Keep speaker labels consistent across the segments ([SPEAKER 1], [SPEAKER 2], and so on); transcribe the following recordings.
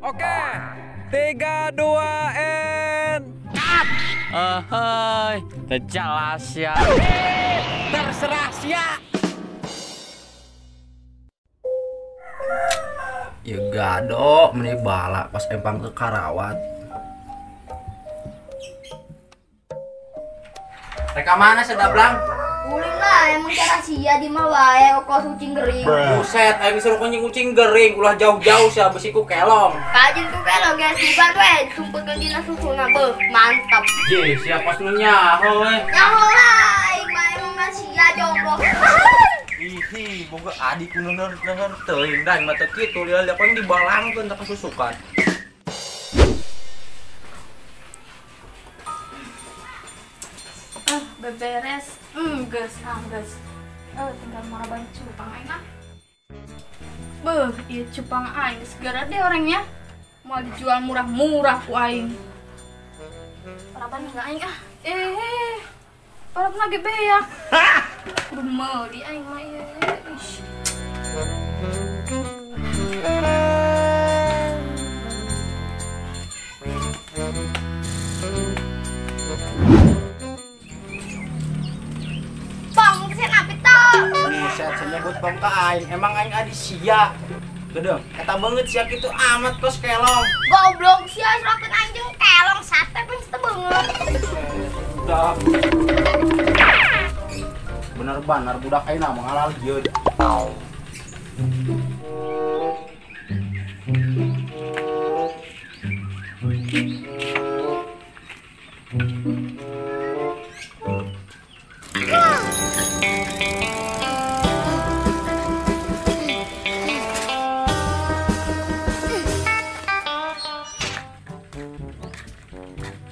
[SPEAKER 1] Oke. 3, 2, N.
[SPEAKER 2] Cut. Hei, jelas ya.
[SPEAKER 3] Terserah sia.
[SPEAKER 4] Ya gado meni bala pas empang ke Karawat. Reka mana sedablang?
[SPEAKER 5] Ulin lah, emang cara sia di mah wae kos kucing gering.
[SPEAKER 3] Buset, aing disuruh kucing gering, ulah jauh-jauh sia besi ku kelong.
[SPEAKER 5] Kajin ku kelong geus bubar we, sumputkeun dina susuna beuh, mantap.
[SPEAKER 3] Ye, sia kos nu nyaho we.
[SPEAKER 5] Nyaho lah, aing mah emang sia jomblo.
[SPEAKER 3] Ih, boga adik ku neuneur teuing da aing mah teu kitu lieur paling dibalangkeun teh kasusukan.
[SPEAKER 6] Beberes, geus geus. Tinggal maraban cupang aing ah. Beuh, ieu cupang aing segera deh orangnya. Mau dijual murah-murah ku aing. Paraban enggak aing ah. Paraban lagi beak. Kudu meuli aing mah ieu.
[SPEAKER 4] Buset, nyebut bang ka aing, emang aing adi sia. Gedeng, eta beungeut sia kitu amat kos kelong.
[SPEAKER 5] Goblok sia serakeun aing jeung kelong sate pun teu beungeut.
[SPEAKER 4] Udah. Bener-bener budak aing mah ngalal ieu.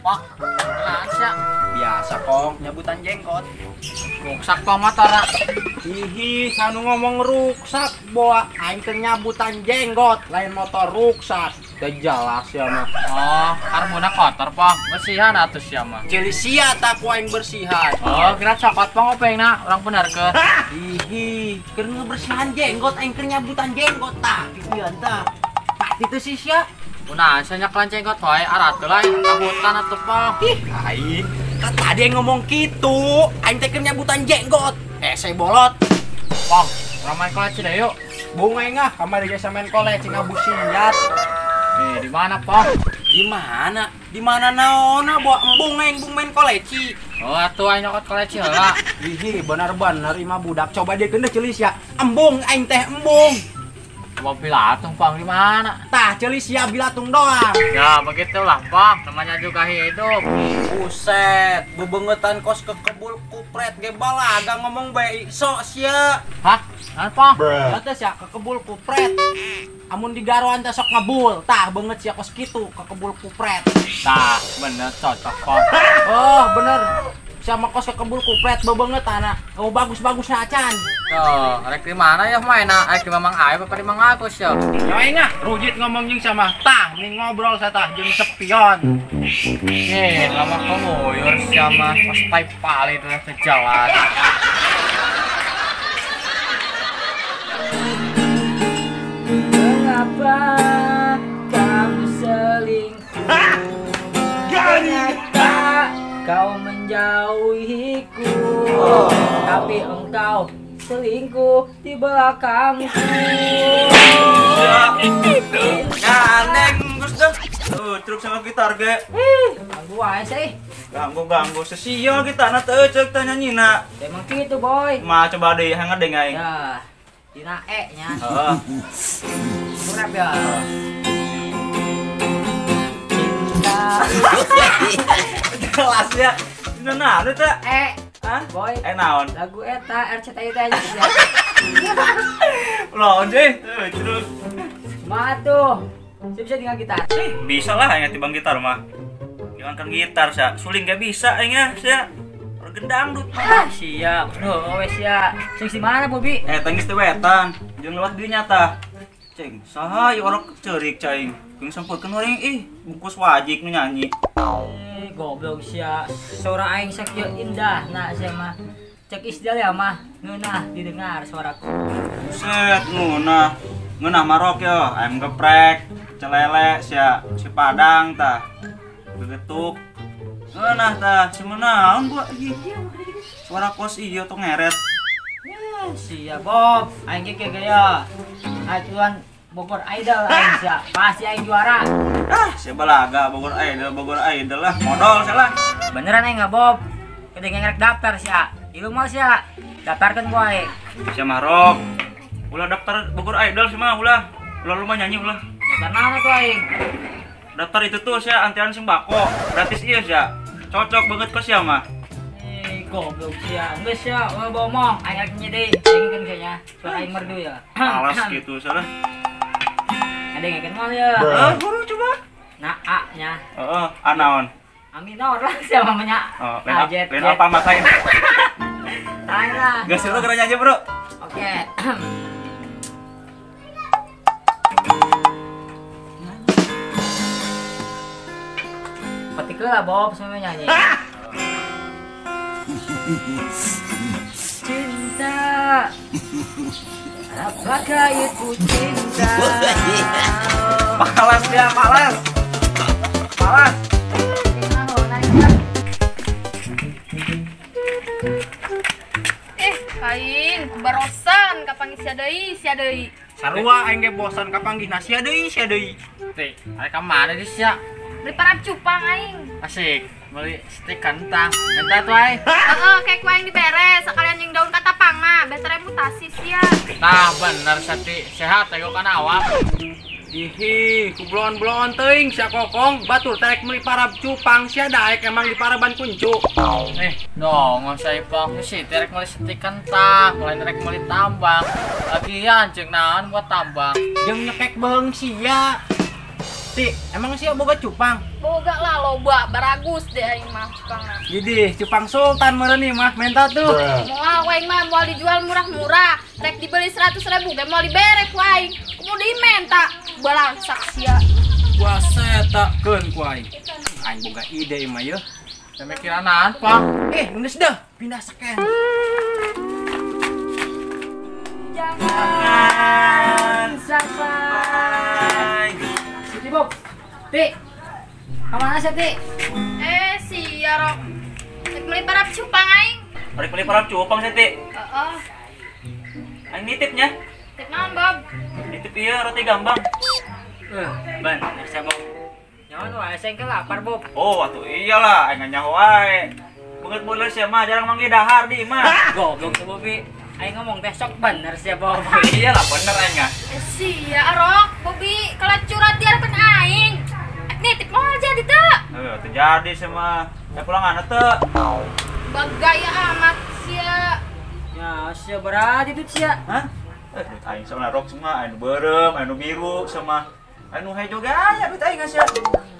[SPEAKER 2] Wah, sia.
[SPEAKER 4] Biasa kong, nyabutan jenggot.
[SPEAKER 2] Ruksak tong motor.
[SPEAKER 4] Hihi, sanu ngomong ruksak, boa aing teh nyabutan jenggot, lain motor ruksak. Teu jelas ya mah.
[SPEAKER 2] Oh, karbona kotor pong, bersihan atuh sia mah.
[SPEAKER 4] Ceuli sia tak ku aing bersihan.
[SPEAKER 2] Oh, kira cokot pong opengna, urang bener ke.
[SPEAKER 4] Hihi, keur ngebersihan jenggot aing keur nyabutan jenggot tah, kieu tah. Pasti teu sih sia.
[SPEAKER 2] Nah, saya nyaklan jenggot wae arat lain kabutan atuh pong.
[SPEAKER 4] Ih, aing kan tadi yang ngomong kitu, aing teh keur nyabutan jenggot. Saya bolot.
[SPEAKER 2] Pong, urang main koleci deh yuk.
[SPEAKER 4] Bung aing ah, kamari geus main koleci ngabusiat.
[SPEAKER 2] Di mana, Pong?
[SPEAKER 4] Di mana? Di mana naonna bawa embung aing bung main koleci.
[SPEAKER 2] Oh, atuh aing nyokot koleci heula.
[SPEAKER 4] Ih, bener-bener imah budak coba dia keun ceuli sia. Embung aing teh embung.
[SPEAKER 2] Mau bilatung Pong di mana?
[SPEAKER 4] Tah, ceuli sia bilatung doang.
[SPEAKER 2] Ya, begitulah, Pong. Namanya juga hidup.
[SPEAKER 4] Buset, bebengetan kos kekebul kupret ge balaga ngomong bae sok sia.
[SPEAKER 2] Hah? Naon, Pong?
[SPEAKER 4] Teh sia kekebul kupret. Amun di garoan teh sok ngebul. Tah, beungeut sia kos kitu kekebul kupret.
[SPEAKER 2] Tah, bener cocok, Pong.
[SPEAKER 4] Oh, bener. Sama kos kekebul kupret bebeungeut tanah. Oh, bagus-bagusna acan.
[SPEAKER 2] Tuh, rek di mana ya main? Rek di Mamang Aep apa di Mang Agus ya?
[SPEAKER 4] Ya aing ah, rujit ngomong jeung sama tah, nih ngobrol saya tah jeung sepion.
[SPEAKER 2] Lama kemuyur sama pas tai pali itu sejalan.
[SPEAKER 7] Mengapa kamu selingkuh? Ternyata kau menjauhiku, tapi engkau selingkuh di belakangku.
[SPEAKER 3] Nah, neng Gus dah. Tuh, truk sama gitar ge.
[SPEAKER 7] Ih, ganggu wae sih.
[SPEAKER 3] Ganggu-ganggu sesio kita na teu ceuk teh nyanyina.
[SPEAKER 7] Emang gitu, boy.
[SPEAKER 3] Mah coba deui hangat deui aing.
[SPEAKER 7] Ya. Dina E nya.
[SPEAKER 3] Heeh.
[SPEAKER 7] Rap ya. Cinta.
[SPEAKER 3] Jelas ya. Dina naon teh?
[SPEAKER 7] E.
[SPEAKER 3] Hah?
[SPEAKER 7] Boy.
[SPEAKER 3] Naon?
[SPEAKER 7] Lagu eta RCTI teh aja.
[SPEAKER 3] Loh, anjing. Terus.
[SPEAKER 7] Semangat tuh. Siap bisa tinggal gitar.
[SPEAKER 3] Bisa lah aing tibang gitar mah. Jangankan gitar sia, suling gak bisa aing ya, sia. Gendang dut.
[SPEAKER 7] Ah, siap. Duh, wes sia. Sing di mana, Bobi?
[SPEAKER 3] Tangis teh wetan. Jeung lewat dieu nyata. Ceng, saha ieu orok ceurik caing. Jeung sempurkeun urang ih, bungkus wajik nu nyanyi.
[SPEAKER 7] Goblok sia. Suara aing sakieu indah nah sia mah. Cek isdal ya mah, ngeunah didengar suaraku.
[SPEAKER 3] Buset, ngeunah. Ngeunah marok ya, ayam geprek. Celele sia si Padang tah. Gegetuk. Ngeunah tah, si menaon gua ih. Suara kos ieu tuh ngeret.
[SPEAKER 7] Sia Bob, aing ge gaya. Acuan Bogor Idol aing sia. Pasti aing juara.
[SPEAKER 3] Ah, sia balaga Bogor Idol lah. Modal salah.
[SPEAKER 7] Beneran aing enggak Bob. Gede ngerek daftar sia. Ilu mau sia. Daftarkeun ku aing.
[SPEAKER 3] Sia marok. Ulah daftar Bogor Idol sih mah ulah. Ulah lu mah nyanyi ulah.
[SPEAKER 7] Daftar mana tuh aing?
[SPEAKER 3] Daftar itu tuh sia antrian sembako. Gratis iya sia. Cocok banget kok sia mah.
[SPEAKER 7] Goblok sia. Geus sia, ulah bomong. Aing rek nyede. Aing kan kayaknya. Suara aing merdu ya.
[SPEAKER 3] Malas gitu salah.
[SPEAKER 7] Ada yang kenal ya.
[SPEAKER 3] Heeh, guru coba.
[SPEAKER 7] Nah, A nya.
[SPEAKER 3] Heeh, A naon?
[SPEAKER 7] Aminor lah siapa namanya.
[SPEAKER 3] Oh, lain apa masain.
[SPEAKER 7] Lain lah.
[SPEAKER 3] Gas dulu kerja aja, Bro.
[SPEAKER 7] Oke. Petik lah Bob sama nyanyi. Cinta, apakah itu cinta?
[SPEAKER 3] Malas dia, malas. Malas.
[SPEAKER 6] Aing barosan kapanggih sia deui, sia deui.
[SPEAKER 4] Sarua aing ge bosan kapanggihna sia deui, sia deui.
[SPEAKER 2] Teh, arek ka mana di sia?
[SPEAKER 6] Beli parab cupang aing.
[SPEAKER 2] Asik, beli stik kentang. Minta tuh aing.
[SPEAKER 6] Heeh, kayak ku aing diberes sekalian jeung daun katapangna, beh mutasi sia.
[SPEAKER 2] Tah bener sati, sehat ego kana awak.
[SPEAKER 4] Ihi, ku bloon-bloon teuing sia kokong, batur terek meuli parab cupang sia daek emang di paraban kuncu.
[SPEAKER 2] Dong, saya ipong sih terek meuli stik kentang, lain rek meuli tambang. Lagian jeung naon buat tambang.
[SPEAKER 4] Jeung nyekek beung sia. Ti, emang sia boga cupang?
[SPEAKER 6] Boga lah loba, baragus deh aing mah cupangna.
[SPEAKER 4] Jadi, cupang sultan meureun nih mah, menta tuh.
[SPEAKER 6] Moal aing mah moal dijual murah-murah, rek dibeli 100.000 ge moal dibere ku aing. Kudu dimenta, balangsak sia.
[SPEAKER 4] Puasa takeun ku aing. Aing boga ide mah yeuh.
[SPEAKER 2] Pemikiran naon, Pak?
[SPEAKER 4] Geus dah, pindah seken.
[SPEAKER 7] Jangan sampai Siti Bob. Ti. Kemana sih, Ti?
[SPEAKER 6] Sia Rok. Rek meuli parab cupang aing.
[SPEAKER 3] Rek meuli parab cupang sih, Ti.
[SPEAKER 6] Heeh.
[SPEAKER 3] Aing nitipnya.
[SPEAKER 6] Nitip naon, Bob?
[SPEAKER 3] Nitip ieu roti gambang.
[SPEAKER 7] Ban, sia Bob. Nyawan wae seng lapar, Bob.
[SPEAKER 3] Oh, atuh iyalah, aing nyaho wae. Banget modal sia mah jarang manggih dahar di imah.
[SPEAKER 7] Goblok tuh, Bobi. Aing ngomong teh sok bener sia, Bob.
[SPEAKER 3] Iyalah bener aing ah.
[SPEAKER 6] Sia Rok, Bobi kelacuran di harapan aing. Nitip mau jadi teu?
[SPEAKER 3] Heuh, teu jadi sia mah. Ya pulangan teu.
[SPEAKER 6] Bagaya amat sia.
[SPEAKER 7] Ya, sia berat itu sia.
[SPEAKER 3] Hah? Duit aing sama rok semua, anu beureum, anu biru sama anu hejo ge aya duit aing sia.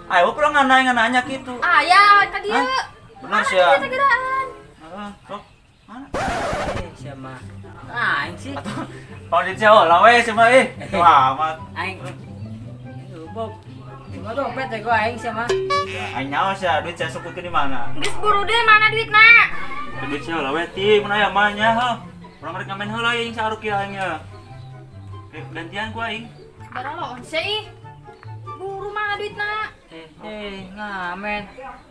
[SPEAKER 3] Ayo pulangan aing nanya kitu.
[SPEAKER 6] Aya ka dieu.
[SPEAKER 3] Bener sia.
[SPEAKER 6] Heeh,
[SPEAKER 3] sok. Mana?
[SPEAKER 7] Sia mah. Aing sih.
[SPEAKER 3] Kalau di sia lah we sia mah ih. Itu amat.
[SPEAKER 7] Aing. Bob. Enggak dompet teh gua aing sia mah.
[SPEAKER 3] Aing nyawa sia duit sia sukutkeun di mana?
[SPEAKER 6] Geus buru deh mana duitna?
[SPEAKER 3] Duit sia lah we ti mun aya mah nya heuh. Urang rek ngamen heula aing saruk ieu aing nya. Gantian ku aing.
[SPEAKER 6] Baraloon sia ih. Buru mana duitna?
[SPEAKER 7] Ngamen.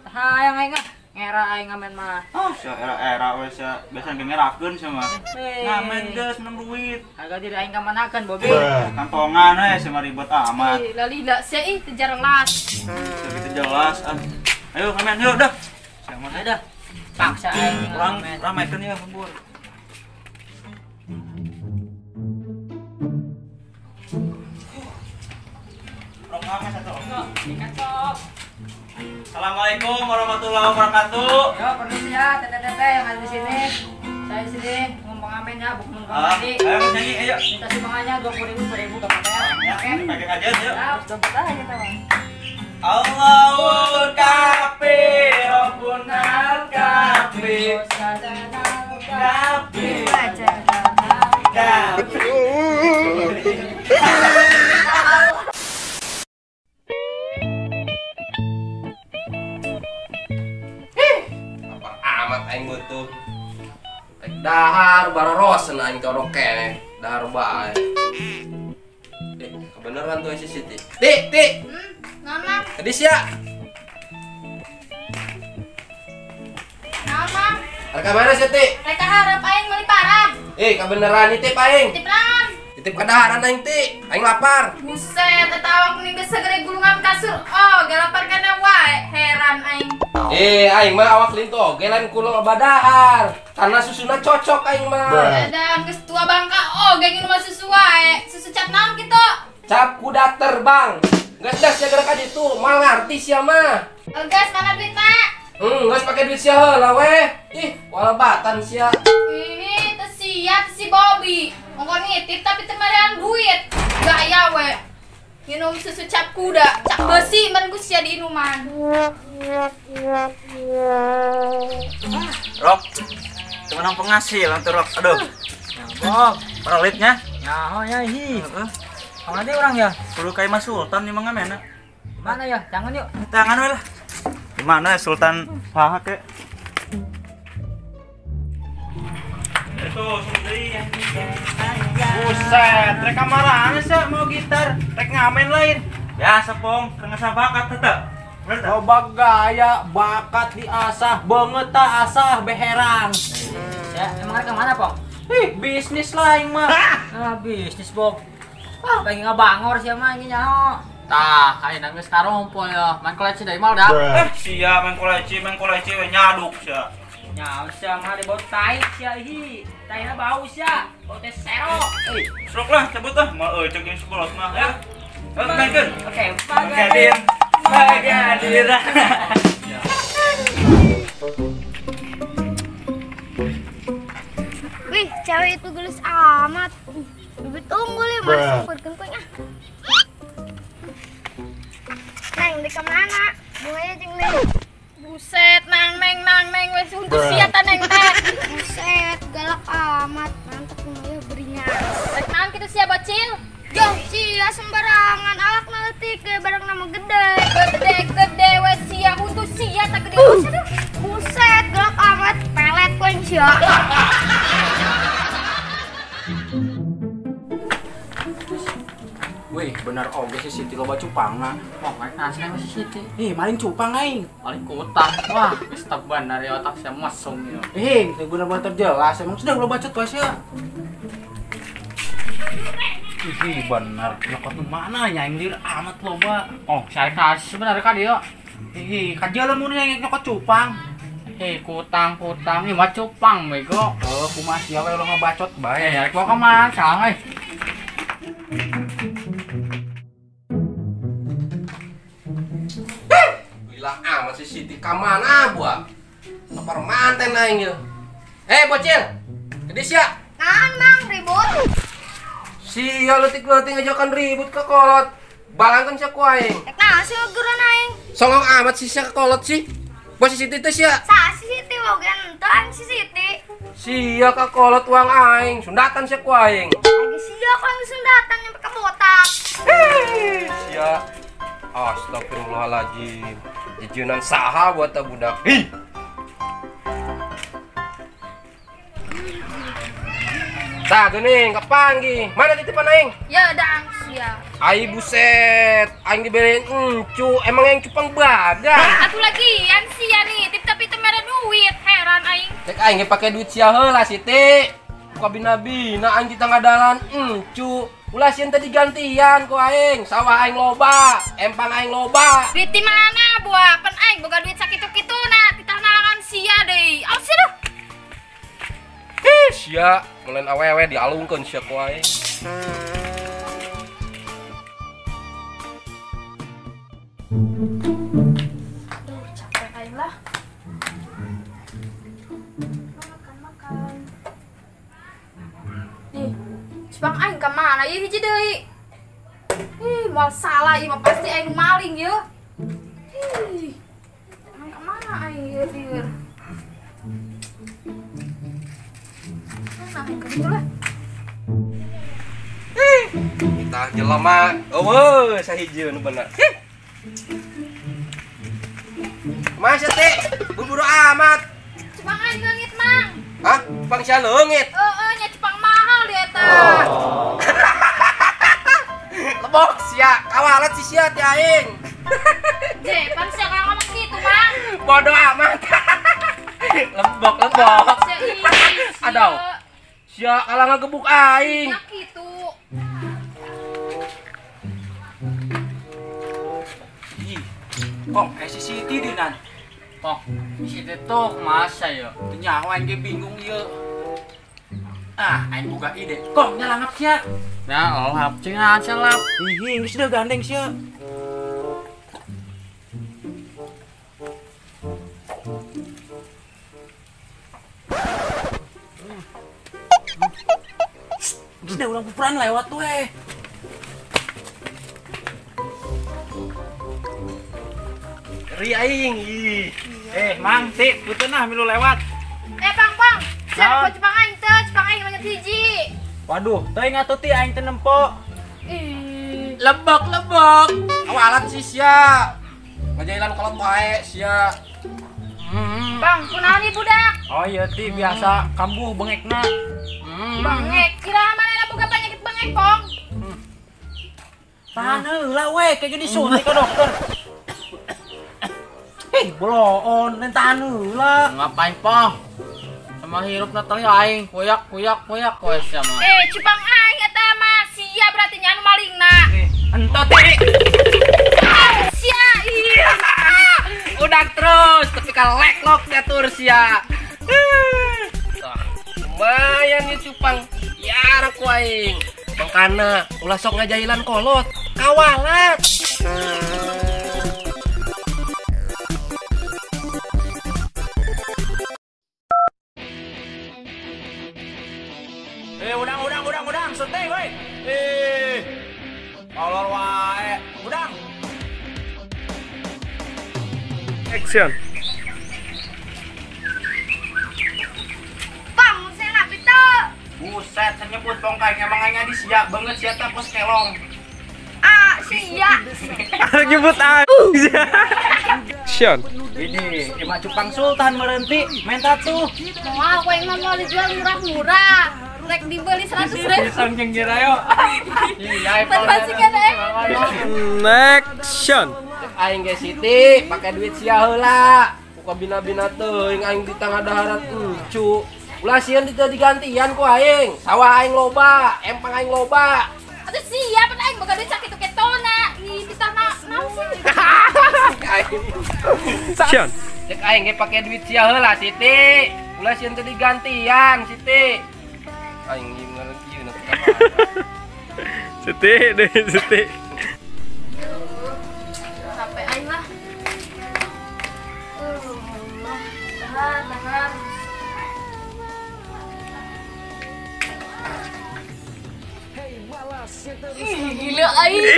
[SPEAKER 7] Hayang aing ah. Ngera aing ngamen mah.
[SPEAKER 3] Oh, sia era-era we sia biasa ge ngerakeun sia mah. Ngamen geus menang duit.
[SPEAKER 7] Harga diri aing kamanakeun, Bobi.
[SPEAKER 3] Kantongan we sia mah ribet amat.
[SPEAKER 6] Ih, lalila sia ih teu jelas.
[SPEAKER 3] Sia teu jelas ah. Ayo ngamen yuk dah. Sia mah
[SPEAKER 7] dah. Paksa aing
[SPEAKER 3] urang ramekeun ya lembur. Assalamualaikum warahmatullahi wabarakatuh.
[SPEAKER 7] Yo, permisi ya, teteh-teteh yang ada di sini. Saya di sini ngomong amen ya, bukan ngomong tadi.
[SPEAKER 3] Ayo nyanyi, ayo.
[SPEAKER 7] Minta sumbangannya 20.000, 10.000 gak apa-apa ya.
[SPEAKER 3] Oke, pakai aja yuk.
[SPEAKER 7] Dompet aja kita, Bang.
[SPEAKER 3] Allahul kafi, Rabbunal kafi. Kafi. Kafi.
[SPEAKER 8] Aing butuh dahar barorosen aing torok keneh dahar bae. Beneran tuh si Siti. Ti, Ti.
[SPEAKER 6] Mama.
[SPEAKER 8] Tadi sia.
[SPEAKER 6] Mama.
[SPEAKER 8] Rek mana sih, Ti?
[SPEAKER 6] Rek harap aing meuli parab.
[SPEAKER 8] Kabeneran nitip aing.
[SPEAKER 6] Titip naon?
[SPEAKER 8] Titip kadaharan aing, Ti. Aing lapar.
[SPEAKER 6] Buset, eta awak mending geus segere gulungan kasur. Oh, ge lapar kana wae. Heran aing.
[SPEAKER 8] Aing mah awak lintu oge lain kulo badahar. Karena susuna cocok aing mah.
[SPEAKER 6] Edan geus tua bangka oge nginum susu wae. Susu cap naon kitu?
[SPEAKER 8] Cap kuda terbang. Geus dah sia gerak ka ditu, moal ngarti sia mah.
[SPEAKER 6] Geus mana duitna?
[SPEAKER 8] Geus pake duit sia heula we. Ih, walebatan sia.
[SPEAKER 6] Ih, teu sia si Bobby. Ongko nitip tapi teu marean duit. Gaya we. Minum susu cap kuda, cap besi mun ku sia diinuman.
[SPEAKER 3] Rok. Temenang penghasilan tuh Rok. Aduh.
[SPEAKER 7] Bob,
[SPEAKER 3] peralitnya.
[SPEAKER 7] Nyaho nya hi. Heeh. Mana deh orang ya?
[SPEAKER 3] Kudu kayak Mas Sultan nih mang mana?
[SPEAKER 7] Mana ya? Jangan yuk.
[SPEAKER 3] Tangan we lah. Gimana ya Sultan saha ke? Itu sendiri.
[SPEAKER 4] Buset, rek kamarana sih mau gitar, rek ngamen lain.
[SPEAKER 3] Biasa pong, ngasah bakat tetep.
[SPEAKER 4] Loba gaya, bakat diasah, banget tak asah beherang.
[SPEAKER 7] Ya, emang rek kemana pong?
[SPEAKER 4] Ih, bisnis lain mah.
[SPEAKER 7] Ah, bisnis Bob. Wah, pengen ngebangor sih mah ini nyaho.
[SPEAKER 2] Tah, ayeuna geus karompol ya. Main koleci deui mah udah.
[SPEAKER 3] Sia main koleci we nyaduk sia.
[SPEAKER 7] Nyaho sia mah di bau tai sia hi. Taina bau sia, bau teh sero.
[SPEAKER 3] Serok lah, cabut lah. Mau cek jeung sebolot mah ya. Maenkeun.
[SPEAKER 7] Oke,
[SPEAKER 3] Bagadir. Bagadir.
[SPEAKER 5] Wih, cewek itu gelis amat. Bibit unggul ya, masuk berkengkung ah. Neng, di kemana? Bunganya jeung neng.
[SPEAKER 6] Buset, nang neng nang neng wes untuk sia ta neng teh.
[SPEAKER 5] Buset, galak amat. Mantep bunganya beringas.
[SPEAKER 6] Rek naon kitu sia bocil?
[SPEAKER 5] Yo, sia sembarangan awak leutik ge barang nama gede.
[SPEAKER 6] Gede gede wes sia untuk sia tak gede.
[SPEAKER 5] Buset, galak amat. Pelet kowe sia.
[SPEAKER 4] Wih, bener oge si Siti loba cupangna.
[SPEAKER 2] Wah, main nasi sama si Siti.
[SPEAKER 4] Ih, maling cupang aing.
[SPEAKER 2] Maling kutang. Wah, geus teu bener ya otak sia mesum ya.
[SPEAKER 4] Ih, teu bener-bener terjelas. Emang sudah loba bacot wae sia. Ih, bener. Nyokot nu mana nya aing lieur amat loba.
[SPEAKER 2] Oh, saya kasih sebenarnya ka dieu.
[SPEAKER 4] Ih, kajeula mun yang nyokot cupang.
[SPEAKER 2] Hei, kutang-kutang ieu mah cupang bego.
[SPEAKER 4] Oh, kumaha sia we lo ngebacot bae.
[SPEAKER 2] Ya, rek bawa ka mana salah euy.
[SPEAKER 8] Gila amat si Siti ka mana buah? Lapar manten aing ieu. Bocil. Gede sia.
[SPEAKER 5] Naon mang ribut?
[SPEAKER 8] Sia leutik-leutik ngajakan ribut ke kolot. Balangkeun sia ku aing.
[SPEAKER 5] Rek naon sih geura aing?
[SPEAKER 8] Songong amat si sia ke kolot sih. Bos si Siti teh sia.
[SPEAKER 5] Sa si Siti oge henteu aing si Siti.
[SPEAKER 8] Sia ka kolot uang aing, sundatan sia ku aing.
[SPEAKER 5] Lagi sia ku aing sundatan nyampe ka botak.
[SPEAKER 8] Sia. Astagfirullahaladzim. Jijunan saha buat ta budak. Ih. Tah geuning kapanggih. Mana titipan aing?
[SPEAKER 6] Ya dang sia.
[SPEAKER 8] Ai buset, aing dibeliin encu, emang yang cupang badan.
[SPEAKER 6] Atuh lagian sia nitip tapi teu mere duit, heran aing.
[SPEAKER 8] Cek aing ge pake duit sia heula Siti. Buka bina-bina aing kita ngadalan encu. Ulah sieun teh digantian ku aing, sawah aing loba, empang aing loba.
[SPEAKER 6] Duit di mana buah? Pen aing boga duit sakitu-kituna, titah nalangan sia deui. Awas sia duh.
[SPEAKER 8] Ih, sia, meuleun awewe dialungkeun sia ku aing.
[SPEAKER 6] Duh, capek aing lah. Makan-makan. Nih, cupang aing ka mana ieu hiji deui? Ih, moal salah ieu mah pasti aing maling ieu. Ih, emang ka mana aing ieu lieur? Mana aing ka ditu lah.
[SPEAKER 8] Kita jelema, eueuh sahiji nu bener. Masa teh, buru-buru amat.
[SPEAKER 6] Cupang aing leungit, Mang.
[SPEAKER 8] Hah? Cupang sia leungit?
[SPEAKER 6] Heeh, nya cupang mahal dia eta.
[SPEAKER 8] Lebok sia, kawalat si sia ti aing.
[SPEAKER 6] Je, pan sia kalau ngomong gitu, Mang.
[SPEAKER 8] Bodoh amat. Lembok, lembok. Aduh. Sia kalah ngagebuk aing.
[SPEAKER 6] Ya kitu.
[SPEAKER 3] Ih. Kong, si Siti dinan.
[SPEAKER 2] Kong, si Siti tuh masa ya?
[SPEAKER 3] Teu nyaho aing ge bingung ieu. Ah, aing boga ide. Kong, nyalangap sia.
[SPEAKER 2] Ya, lap cing aja lap.
[SPEAKER 3] Ih, geus deui gandeng sia. Geus deui urang pupuran lewat we.
[SPEAKER 8] Ri aing ih.
[SPEAKER 3] Mang, Ti, punten ah milu lewat.
[SPEAKER 6] Pang, Pang. Sia cupang aing teu, cupang aing banyak hiji.
[SPEAKER 3] Waduh, teuing atuh Ti aing teu nempo.
[SPEAKER 6] Ih.
[SPEAKER 8] Lebok, lebok. Awalan si sia. Ngajailan kolot wae sia.
[SPEAKER 6] Bang, kunaon ieu budak?
[SPEAKER 3] Oh iya Ti, biasa kambuh bengekna.
[SPEAKER 6] Bengek, kira manehna boga penyakit bengek, Pong.
[SPEAKER 3] Tahan heula we, kayak gini disuntik ke dokter. Bloon, tahan heula.
[SPEAKER 2] Ngapain, Pong? Sama hirup na tali aing, koyak koyak koyak koe sia mah.
[SPEAKER 6] Cupang aing eta mah sia berarti nya anu malingna.
[SPEAKER 3] Ento Ti.
[SPEAKER 6] Sia, iya.
[SPEAKER 8] Udah terus, tapi kalau leklok diatur sia. Lumayan nih cupang, ya ku aing. Mangkana ulah sok ngajailan kolot, kawalat.
[SPEAKER 3] Udang, sete woi. Kolor wae, udang.
[SPEAKER 1] Action.
[SPEAKER 6] Pang, saya nak itu.
[SPEAKER 3] Buset, saya nyebut bongkai emang aing di sia banget sia teh pos kelong.
[SPEAKER 6] Ah, sia.
[SPEAKER 1] Nyebut ah. Action.
[SPEAKER 3] Ini imah cupang sultan merenti menta tuh.
[SPEAKER 6] Moal ku aing mah mau dijual murah-murah. Rek dibeli 100.000.
[SPEAKER 3] Sang jeung ayo.
[SPEAKER 2] Iya,
[SPEAKER 1] Action.
[SPEAKER 8] Aing ge Siti, pake duit sia heula. Buka bina-bina teuing aing di tangga daharan encu. Ulah sieun dieu digantian ku aing. Sawah aing loba, empang aing loba.
[SPEAKER 6] Atuh sia pan aing boga duit sakitu ketona. Ih, ditah naon sih?
[SPEAKER 1] Action.
[SPEAKER 8] Cek aing ge pake duit sia heula Siti. Ulah sieun teu digantian Siti. Aing gimana kieu na
[SPEAKER 1] Siti deh, Siti.
[SPEAKER 6] Sampai aing lah. Tahan, tahan. Ih, gila aing.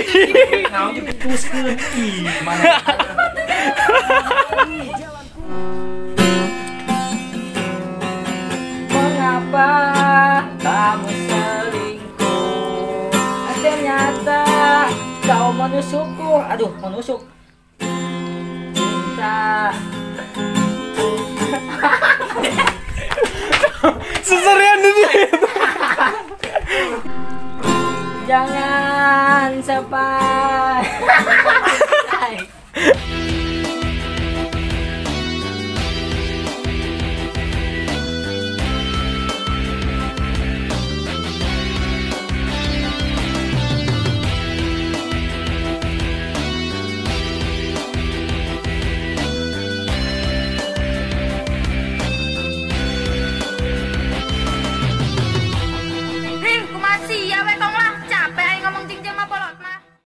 [SPEAKER 3] Naon diputuskeun. Ih, mana?
[SPEAKER 7] Mengapa kamu selingkuh? Ternyata kau menusukku. Aduh, menusuk. Cinta.
[SPEAKER 1] Seserian ini.
[SPEAKER 7] Jangan sampai.
[SPEAKER 6] Ih, kumaha sia we tong lah.